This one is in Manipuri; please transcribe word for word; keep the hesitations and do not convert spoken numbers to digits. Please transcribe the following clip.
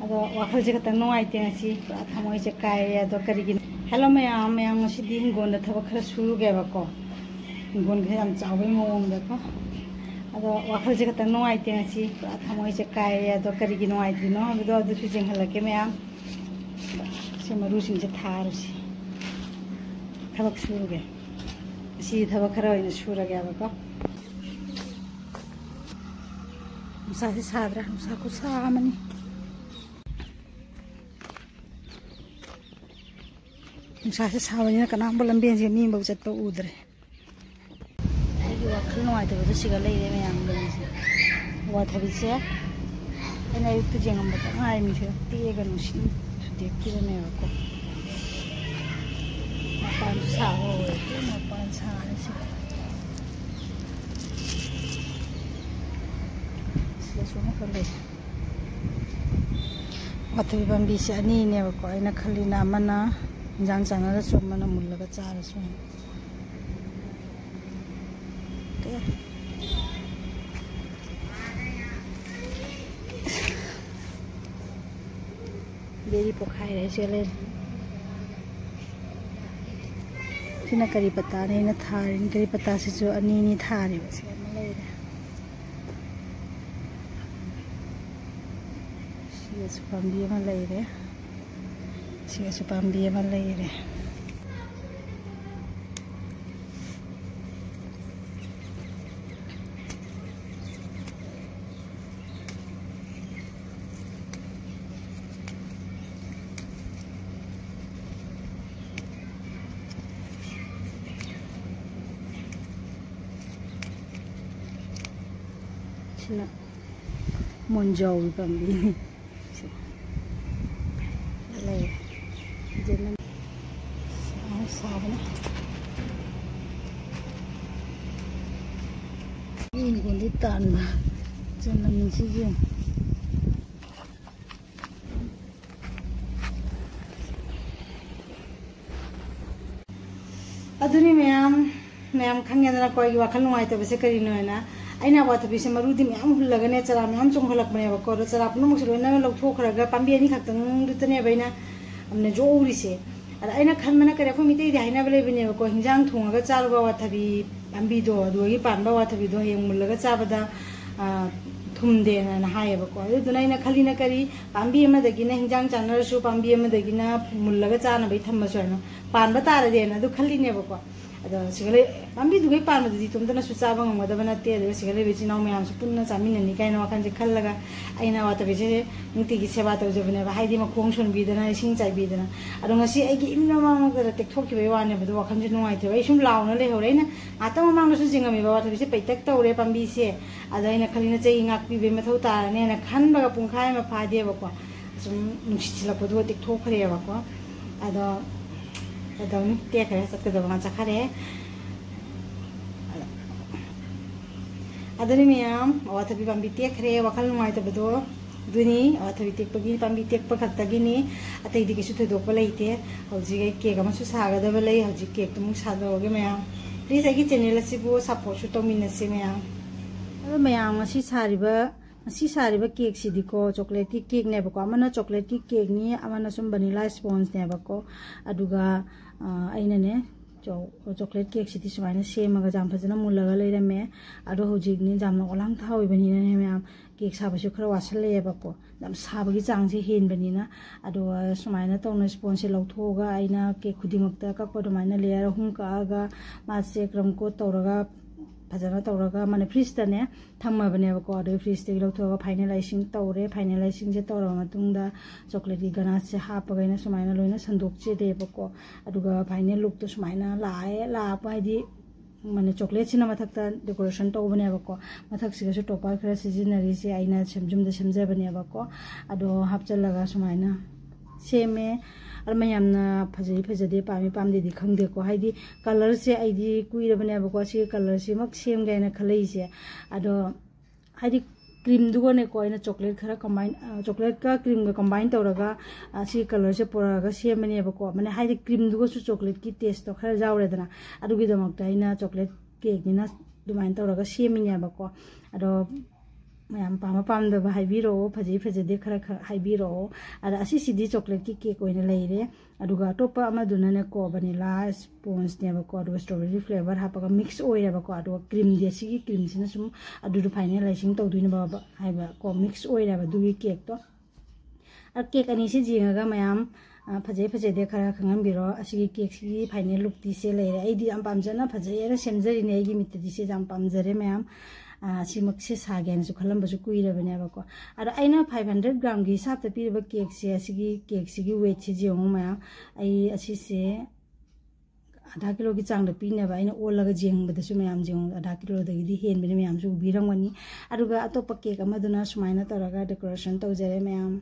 ꯑꯗꯣ ꯋꯥꯈꯜꯁꯦ ꯈꯇꯪ ꯅꯨꯡꯉꯥꯏꯇꯦ ꯉꯁꯤ, ꯄꯨꯔꯥ ꯊꯃꯣꯏꯁꯦ ꯀꯥꯏꯔꯦ꯫ ꯑꯗꯣ ꯀꯔꯤꯒꯤꯅꯣ? ꯍꯦꯜꯂꯣ ꯃꯌꯥꯝ, ꯃꯌꯥꯝ ꯉꯁꯤꯗꯤ ꯍꯤꯡꯒꯣꯜꯗ ꯊꯕꯛ ꯈꯔ ꯁꯨꯔꯨꯒꯦꯕꯀꯣ꯫ ꯍꯤꯡꯒꯣꯜ ꯈꯔ ꯌꯥꯝ ꯆꯥꯎꯕꯩ ꯃꯑꯣꯡꯗꯀꯣ꯫ ꯑꯗꯣ ꯋꯥꯈꯜꯁꯦ ꯈꯇꯪ ꯅꯨꯡꯉꯥꯏꯇꯦ ꯉꯁꯤ, ꯄꯨꯔꯥ ꯊꯃꯣꯏꯁꯦ ꯀꯥꯏꯔꯦ꯫ ꯑꯗꯣ ꯀꯔꯤꯒꯤ ꯅꯨꯡꯉꯥꯏꯇ꯭ꯔꯤꯅꯣ ꯍꯥꯏꯕꯗꯣ ꯑꯗꯨꯁꯨ ꯌꯦꯡꯍꯜꯂꯛꯀꯦ ꯃꯌꯥꯝ꯫ ꯁꯤ ꯃꯔꯨꯁꯤꯡꯁꯦ ꯊꯥꯔꯨꯁꯤ꯫ ꯊꯕꯛ ꯁꯨꯔꯨꯒꯦ꯫ ꯉꯁꯤ ꯊꯕꯛ ꯈꯔ ꯑꯣꯏꯅ ꯁꯨꯔꯒꯦꯕꯀꯣ꯫ ꯅꯨꯡꯁꯥꯁꯦ ꯁꯥꯗ꯭ꯔꯥ? ꯅꯨꯡꯁꯥ ꯈꯨꯠꯁꯥ ꯑꯃꯅꯤ꯫ ꯅꯨꯡꯁꯥꯁꯦ ꯁꯥꯕꯅꯤꯅ ꯀꯅꯥꯝꯕ ꯂꯝꯕꯦꯟꯁꯦ ꯃꯤ ꯑꯃꯐꯥꯎ ꯆꯠꯄ ꯎꯗ꯭ꯔꯦ꯫ ꯑꯩꯒꯤ ꯋꯥꯈꯜ ꯅꯨꯡꯉꯥꯏꯇꯕꯗꯣ ꯁꯤꯒ ꯂꯩꯔꯦ ꯃꯌꯥꯝ ꯌꯦꯡꯉꯤꯁꯦ꯫ ꯑꯋꯥꯊꯕꯤꯁꯦ ꯑꯩꯅ ꯑꯌꯨꯛꯇ ꯌꯦꯡꯉꯝꯕꯗ ꯉꯥꯏꯔꯤꯃꯤꯁꯦ ꯇꯦꯛꯑꯒ ꯅꯨꯡꯁꯤꯠ ꯊꯨꯗꯦꯛꯈꯤꯕꯅꯦꯕꯀꯣ꯫ ꯃꯄꯥꯟꯁꯨ ꯁꯥꯕ ꯍꯧꯔꯦ꯫ ꯃꯄꯥꯟ ꯁꯥꯔꯦ ꯁꯤꯗ꯫ ꯁꯤꯗꯁꯨ ꯑꯃꯈꯛ ꯂꯩ꯫ ꯋꯥꯊꯕꯤ ꯄꯥꯝꯕꯤꯁꯦ ꯑꯅꯤꯅꯦꯕꯀꯣ꯫ ꯑꯩꯅ ꯈꯜꯂꯤꯅ ꯑꯃꯅ ꯏꯟꯖꯥꯡ ꯆꯥꯅꯔꯁꯨ, ꯑꯃꯅ ꯃꯨꯜꯂꯒ ꯆꯥꯔꯁꯨ ꯍꯥꯏꯅ꯫ ꯕꯦꯔꯤ ꯄꯣꯛꯈꯥꯏꯔꯦ ꯁꯤꯒ ꯂꯩꯔꯦ꯫ ꯁꯤꯅ ꯀꯔꯤ ꯄꯇꯥꯅꯦ ꯑꯩꯅ ꯊꯥꯔꯤꯅꯤ꯫ ꯀꯔꯤ ꯄꯇꯥꯁꯤꯁꯨ ꯑꯅꯤ ꯑꯅꯤ ꯊꯥꯔꯦꯕ꯫ ꯁꯤ ꯑꯃ ꯂꯩꯔꯦ꯫ ꯁꯤꯒꯁꯨ ꯄꯥꯝꯕꯤ ꯑꯃ ꯂꯩꯔꯦ꯫ ꯁꯤꯒꯁꯨ ꯄꯥꯝꯕꯤ ꯑꯃ ꯂꯩꯔꯦ꯫ ꯁꯤꯅ ꯃꯣꯟꯖꯥꯎꯒꯤ ꯄꯥꯝꯕꯤꯅꯤ꯫ ꯁꯤ ꯂꯩ꯫ ꯐꯖꯅ ꯁꯥ-, ꯁꯥꯕꯅ꯫ ꯃꯤ ꯍꯤꯡꯒꯣꯜꯗꯤ ꯇꯥꯟꯕ꯫ ꯆꯅꯝꯁꯤ ꯌꯦꯡꯉꯨ꯫ ꯑꯗꯨꯅꯤ ꯃꯌꯥꯝ, ꯃꯌꯥꯝ ꯈꯪꯉꯦꯗꯅꯀꯣ ꯑꯩꯒꯤ ꯋꯥꯈꯜ ꯅꯨꯡꯉꯥꯏꯇꯕꯁꯦ ꯀꯔꯤꯅꯣ ꯍꯥꯏꯅ꯫ ꯑꯩꯅ ꯑꯋꯥꯊꯕꯤꯁꯦ ꯃꯔꯨꯗꯤ ꯃꯌꯥꯝ ꯍꯨꯜꯂꯒꯅꯦ, ꯆꯔꯥ ꯃꯌꯥꯝ ꯆꯣꯡꯈꯠꯂꯛꯄꯅꯦꯕꯀꯣ꯫ ꯑꯗꯣ ꯆꯔꯥ ꯄꯨꯝꯅꯃꯛꯁꯦ ꯂꯣꯏꯅ ꯂꯧꯊꯣꯛꯈ꯭ꯔꯒ, ꯄꯥꯝꯕꯤ ꯑꯅꯤꯈꯛꯇꯪꯗꯨꯇꯅꯦꯕ ꯑꯩꯅ ꯑꯃꯅ ꯌꯣꯛꯍꯧꯔꯤꯁꯦ꯫ ꯑꯗ ꯑꯩꯅ ꯈꯟꯕꯅ ꯀꯔꯤ, ꯑꯩꯈꯣꯏ ꯃꯤꯇꯩꯗꯤ ꯍꯥꯏꯅꯕ ꯂꯩꯕꯅꯦꯕꯀꯣ, "ꯍꯤꯟꯖꯥꯡ ꯊꯣꯡꯉꯒ ꯆꯥꯔꯨꯕ ꯑꯋꯥꯊꯕꯤ ꯄꯥꯝꯕꯤꯗꯣ, ꯑꯗꯨꯗꯒꯤ ꯄꯥꯟꯕ ꯑꯋꯥꯊꯕꯤꯗꯣ ꯍꯌꯦꯡ ꯃꯨꯜꯂꯒ ꯆꯥꯕꯗ, ꯑ, ꯊꯨꯝꯗꯦꯅ" ꯍꯥꯏꯌꯦꯕꯀꯣ꯫ ꯑꯗꯨꯗꯨꯅ ꯑꯩꯅ ꯈꯜꯂꯤꯅ ꯀꯔꯤ, ꯄꯥꯝꯕꯤ ꯑꯃꯗꯒꯤꯅ ꯍꯤꯟꯖꯥꯡ ꯆꯥꯅꯔꯁꯨ, ꯄꯥꯝꯕꯤ ꯑꯃꯗꯒꯤꯅ ꯃꯨꯜꯂꯒ ꯆꯥꯅꯕꯩ ꯊꯝꯃꯁꯨ ꯍꯥꯏꯅ ꯄꯥꯟꯕ ꯇꯥꯔꯗꯤꯅ ꯑꯗꯨ ꯈꯜꯂꯤꯅꯦꯕꯀꯣ꯫ ꯑꯗꯣ ꯁꯤꯒ ꯂꯩ-, ꯄꯥꯝꯕꯤꯗꯨꯒꯩ ꯄꯥꯟꯕꯗꯨꯗꯤ ꯏꯇꯣꯝꯇꯅꯁꯨ ꯆꯥꯕ ꯉꯝꯒꯗꯕ ꯅꯠꯇꯦ꯫ ꯑꯗꯨꯒ ꯁꯤꯒ ꯂꯩꯕ ꯏꯆꯤꯟ ꯏꯅꯥꯎ ꯃꯌꯥꯝꯁꯨ ꯄꯨꯟꯅ ꯆꯥꯃꯤꯟꯅꯅꯤ ꯀꯥꯏꯅ ꯋꯥꯈꯜꯁꯦ ꯈꯜꯂꯒ ꯑꯩꯅ ꯑꯋꯥꯊꯕꯤꯁꯦ ꯅꯨꯡꯇꯤꯒꯤ ꯁꯦꯕꯥ ꯇꯧꯖꯕꯅꯦꯕ, ꯍꯥꯏꯗꯤ ꯃꯈꯣꯡ ꯁꯣꯟꯕꯤꯗꯅ, ꯏꯁꯤꯡ ꯆꯥꯏꯕꯤꯗꯅ꯫ ꯑꯗꯣ ꯉꯁꯤ ꯑꯩꯒꯤ ꯏꯃꯤꯠ ꯃꯃꯥꯡꯃꯛꯇꯗ ꯇꯦꯛꯊꯣꯛꯈꯤꯕꯒꯤ ꯋꯥꯅꯦꯕ꯫ ꯑꯗꯣ ꯋꯥꯈꯜꯁꯦ ꯅꯨꯡꯉꯥꯏꯇꯦꯕ꯫ ꯑꯩ ꯁꯨꯝ ꯂꯥꯎꯅ ꯂꯩꯍꯧꯔꯦ꯫ ꯑꯩꯅ ꯉꯥꯛꯇꯪ ꯃꯃꯥꯡꯗꯁꯨ ꯌꯦꯡꯉꯝꯃꯦꯕ, ꯑꯋꯥꯊꯕꯤꯁꯦ ꯄꯩꯇꯛ ꯇꯧꯔꯦ ꯄꯥꯝꯕꯤꯁꯦ꯫ ꯑꯗ ꯑꯩꯅ ꯈꯜꯂꯤꯅ ꯆꯩ ꯉꯥꯛꯄꯤꯕꯩ ꯃꯊꯧ ꯇꯥꯔꯅꯦꯅ ꯈꯟꯕꯒ ꯄꯨꯡꯈꯥꯏ ꯑꯃ ꯐꯥꯗꯦꯕꯀꯣ꯫ ꯁꯨꯝ ꯅꯨꯡꯁꯤꯠ ꯁꯤꯜꯂꯛꯄꯗꯨꯒ ꯇꯦꯛꯊꯣꯛꯈ꯭ꯔꯦꯕꯀꯣ꯫ ꯑꯗꯣ ꯀꯩꯗꯧꯅꯤ, ꯇꯦꯛꯈ꯭ꯔꯦ, ꯆꯠꯀꯗꯕ ꯉꯥ ꯆꯠꯈꯔꯦ꯫ ꯑꯗꯨꯅꯤ ꯃꯌꯥꯝ, ꯑꯋꯥꯊꯕꯤ ꯄꯥꯝꯕꯤ ꯇꯦꯛꯈ꯭ꯔꯦ, ꯋꯥꯈꯜ ꯅꯨꯡꯉꯥꯏꯇꯕꯗꯣ꯫ ꯑꯗꯨꯅꯤ, ꯑꯋꯥꯊꯕꯤ ꯇꯦꯛꯄꯒꯤ, ꯄꯥꯝꯕꯤ ꯇꯦꯛꯄ ꯈꯛꯇꯒꯤꯅꯤ, ꯑꯇꯩꯗꯤ ꯀꯩꯁꯨ ꯊꯣꯏꯗꯣꯛꯄ ꯂꯩꯇꯦ꯫ ꯍꯧꯖꯤꯛ ꯑꯩ ꯀꯦꯛ ꯑꯃꯁꯨ ꯁꯥꯒꯗꯕ ꯂꯩ, ꯍꯧꯖꯤꯛ ꯀꯦꯛꯇꯨ ꯑꯃꯨꯛ ꯁꯥꯗꯣꯛꯑꯒꯦ ꯃꯌꯥꯝ꯫ Please ꯑꯩꯒꯤ channel ꯑꯁꯤꯕꯨ supportꯁꯨ ꯇꯧꯃꯤꯟꯅꯁꯤ ꯃꯌꯥꯝ꯫ ꯑꯗꯣ ꯃꯌꯥꯝ, ꯉꯁꯤ ꯁꯥꯔꯤꯕ, ꯉꯁꯤ ꯁꯥꯔꯤꯕ ꯀꯦꯛꯁꯤꯗꯤꯀꯣ, ꯆꯣꯀ꯭ꯂꯦꯠꯀꯤ ꯀꯦꯛꯅꯦꯕꯀꯣ, ꯑꯃꯅ ꯆꯣꯀ꯭ꯂꯦꯠꯀꯤ ꯀꯦꯛꯅꯤ, ꯑꯃꯅ ꯁꯨꯝ ꯚꯅꯤꯂꯥ ꯁ꯭ꯄꯣꯟꯖꯅꯦꯕꯀꯣ꯫ ꯑꯗꯨꯒ, ꯑ, ꯑꯩꯅꯅꯦ, ꯆꯣ-, ꯆꯣꯀ꯭ꯂꯦꯠ ꯀꯦꯛꯁꯤꯗꯤ ꯁꯨꯃꯥꯏꯅ ꯁꯦꯝꯃꯒ ꯌꯥꯝ ꯐꯖꯅ ꯃꯨꯜꯂꯒ ꯂꯩꯔꯝꯃꯦ꯫ ꯑꯗꯣ ꯍꯧꯖꯤꯛꯅꯤ ꯌꯥꯝꯅ ꯑꯣꯂꯥꯡ ꯊꯥ ꯑꯣꯏꯕꯅꯤꯅꯅꯦ ꯃꯌꯥꯝ, ꯀꯦꯛ ꯁꯥꯕꯁꯨ ꯈꯔ ꯋꯥꯁꯜꯂꯛꯑꯦꯕꯀꯣ, ꯌꯥꯝ ꯁꯥꯕꯒꯤ ꯆꯥꯡꯁꯦ ꯍꯦꯟꯕꯅꯤꯅ꯫ ꯑꯗꯨꯒ ꯁꯨꯃꯥꯏꯅ ꯇꯧꯅ ꯁ꯭ꯄꯣꯟꯖꯁꯦ ꯂꯧꯊꯣꯛꯑꯒ ꯑꯩꯅ ꯀꯦꯛ ꯈꯨꯗꯤꯡꯃꯛꯇ ꯀꯛꯄ ꯑꯗꯨꯃꯥꯏꯅ layer ꯑꯍꯨꯝ ꯀꯛꯑꯒ ꯃꯥꯁꯦ crumb coat ꯇꯧꯔꯒ, ꯐꯖꯅ ꯇꯧꯔꯒ ꯃꯥꯅ fridgeꯇꯅꯦ ꯊꯝꯃꯕꯅꯦꯕꯀꯣ꯫ ꯑꯗꯨꯒ fridgeꯇꯒꯤ ꯂꯧꯊꯣꯛꯑꯒ final icing ꯇꯧꯔꯦ꯫ Final icingꯁꯦ ꯇꯧꯔꯕ ꯃꯇꯨꯡꯗ ꯆꯣꯀ꯭ꯂꯦꯠꯀꯤ ganacheꯁꯦ ꯍꯥꯞꯄꯒ ꯑꯩꯅ ꯁꯨꯃꯥꯏꯅ ꯂꯣꯏꯅ ꯁꯟꯗꯣꯛꯆꯔꯦꯕꯀꯣ꯫ ꯑꯗꯨꯒ final lookꯇꯣ ꯁꯨꯃꯥꯏꯅ ꯂꯥꯛꯑꯦ꯫ ꯂꯥꯛꯄ ꯍꯥꯏꯗꯤ, ꯃꯥꯅ ꯆꯣꯀ꯭ꯂꯦꯠꯁꯤꯅ ꯃꯊꯛꯇ decoration ꯇꯧꯕꯅꯦꯕꯀꯣ꯫ ꯃꯊꯛꯁꯤꯒꯁꯨ topper ꯈꯔ ꯁꯤꯖꯤꯟꯅꯔꯤꯁꯦ ꯑꯩꯅ ꯁꯦꯝ-, ꯌꯨꯝꯗ ꯁꯦꯝꯖꯕꯅꯦꯕꯀꯣ꯫ ꯑꯗꯣ ꯍꯥꯞꯆꯜꯂꯒ ꯁꯨꯃꯥꯏꯅ ꯁꯦꯝꯃꯦ꯫ ꯑꯗꯣ ꯃꯌꯥꯝꯅ ꯐꯖꯩ ꯐꯖꯗꯦ, ꯄꯥꯝꯃꯤ ꯄꯥꯝꯗꯦꯗꯤ ꯈꯪꯗꯦꯀꯣ꯫ ꯍꯥꯏꯗꯤ colourꯁꯦ ꯑꯩꯗꯤ ꯀꯨꯏꯔꯕꯅꯦꯕꯀꯣ ꯁꯤꯒꯤ colourꯁꯤꯃꯛ ꯁꯦꯝꯒꯦ ꯍꯥꯏꯅ ꯈꯜꯂꯛꯏꯁꯦ꯫ ꯑꯗꯣ ꯍꯥꯏꯗꯤ creamꯗꯨꯒꯅꯦꯀꯣ, ꯑꯩꯅ ꯆꯣꯀ꯭ꯂꯦꯠ ꯈꯔ combine, ꯑ, ꯆꯣꯀ꯭ꯂꯦꯠꯀ creamꯒ combine ꯇꯧꯔꯒ, ꯑ, ꯁꯤ colourꯁꯦ ꯄꯨꯔꯛꯑꯒ ꯁꯦꯝꯕꯅꯦꯕꯀꯣ꯫ ꯃꯥꯅꯦ, ꯍꯥꯏꯗꯤ creamꯗꯨꯒꯁꯨ ꯆꯣꯀ꯭ꯂꯦꯠꯀꯤ tasteꯇꯣ ꯈꯔ ꯌꯥꯎꯔꯦꯗꯅ, ꯑꯗꯨꯒꯤꯗꯃꯛꯇ ꯑꯩꯅ ꯆꯣꯀ꯭ꯂꯦꯠ cakeꯅꯤꯅ ꯑꯗꯨꯃꯥꯏꯅ ꯇꯧꯔꯒ ꯁꯦꯝꯃꯤꯅꯦꯕꯀꯣ꯫ ꯑꯗꯣ ꯃꯌꯥꯝ ꯄꯥꯝꯕ ꯄꯥꯝꯗꯕ ꯍꯥꯏꯕꯤꯔꯛꯑꯣ, ꯐꯖꯩ ꯐꯖꯗꯦ ꯈꯔ ꯈꯔ ꯍꯥꯏꯕꯤꯔꯛꯑꯣ꯫ ꯑꯗ ꯑꯁꯤꯁꯤꯗꯤ ꯆꯣꯀ꯭ꯂꯦꯠꯀꯤ ꯀꯦꯛ ꯑꯣꯏꯅ ꯂꯩꯔꯦ꯫ ꯑꯗꯨꯒ ꯑꯇꯣꯞꯄ ꯑꯃꯗꯨꯅꯅꯦꯀꯣ, ꯚꯅꯤꯂꯥ ꯁ꯭ꯄꯣꯟꯖꯅꯦꯕꯀꯣ, ꯑꯗꯨꯒ ꯁ꯭ꯇ꯭ꯔꯣꯕꯦꯔꯤ ꯐ꯭ꯂꯦꯕꯔ ꯍꯥꯞꯄꯒ ꯃꯤꯛꯁ ꯑꯣꯏꯔꯦꯕꯀꯣ꯫ ꯑꯗꯨꯒ ꯀ꯭ꯔꯤꯝꯗꯤ, ꯑꯁꯤꯒꯤ ꯀ꯭ꯔꯤꯝꯁꯤꯅ ꯁꯨꯝ ꯑꯗꯨꯗꯣ ꯐꯥꯏꯅꯦꯂꯥꯏꯖꯤꯡ ꯇꯧꯗꯣꯏꯅꯦꯕ ꯍꯥꯏꯕ ꯀꯣ, ꯃꯤꯛꯁ ꯑꯣꯏꯔꯦꯕ ꯑꯗꯨꯒꯤ ꯀꯦꯛꯇꯣ꯫ ꯑ, ꯀꯦꯛ ꯑꯅꯤꯁꯤ ꯌꯦꯡꯉꯒ ꯃꯌꯥꯝ, ꯑ, ꯐꯖꯩ ꯐꯖꯗꯦ ꯈꯔ ꯈꯪꯍꯟꯕꯤꯔꯣ꯫ ꯑꯁꯤꯒꯤ ꯀꯦꯛꯁꯤꯒꯤ ꯐꯥꯏꯅꯦꯜ ꯂꯨꯛꯇꯤ ꯁꯦ ꯂꯩꯔꯦ꯫ ꯑꯩꯗꯤ ꯌꯥꯝ ꯄꯥꯝꯖꯅ ꯐꯖꯩ ꯍꯥꯏꯅ ꯁꯦꯝꯖꯔꯤꯅꯦ꯫ ꯑꯩꯒꯤ ꯃꯤꯠꯇꯗꯤ ꯁꯤꯁꯦ ꯌꯥꯝ ꯄꯥꯝꯖꯔꯦ ꯃꯌꯥꯝ꯫ ꯑ, ꯁꯤꯃꯛꯁꯦ ꯁꯥꯒꯦꯅꯁꯨ ꯈꯜꯂꯝꯕꯁꯨ ꯀꯨꯏꯔꯕꯅꯦꯕꯀꯣ꯫ ꯑꯗꯣ ꯑꯩꯅ ꯐꯥꯏꯚ ꯍꯟꯗ꯭ꯔꯦꯠ ꯒ꯭ꯔꯥꯝꯒꯤ ꯍꯤꯁꯥꯞꯇ ꯄꯤꯔꯤꯕ ꯀꯦꯛꯁꯦ, ꯑꯁꯤꯒꯤ ꯀꯦꯛꯁꯤꯒꯤ ꯋꯦꯠꯁꯤ ꯌꯦꯡꯉꯨ ꯃꯌꯥꯝ꯫ ꯑꯩ ꯑꯁꯤꯁꯦ ꯑꯙꯥ ꯀꯤꯂꯣꯒꯤ ꯆꯥꯡꯗ ꯄꯤꯅꯦꯕ꯫ ꯑꯩꯅ ꯑꯣꯜꯂꯒ ꯌꯦꯡꯕꯗꯁꯨ ꯃꯌꯥꯝ ꯌꯦꯡꯉꯨ, ꯑꯙꯥ ꯀꯤꯂꯣꯗꯒꯤꯗꯤ ꯍꯦꯟꯕꯅꯤ, ꯃꯌꯥꯝꯁꯨ ꯎꯕꯤꯔꯝꯒꯅꯤ꯫ ꯑꯗꯨꯒ ꯑꯇꯣꯞꯄ ꯀꯦꯛ ꯑꯃꯗꯨꯅ ꯁꯨꯃꯥꯏꯅ ꯇꯧꯔꯒ ꯗꯦꯀꯣꯔꯦꯁꯟ ꯇꯧꯖꯔꯦ ꯃꯌꯥꯝ꯫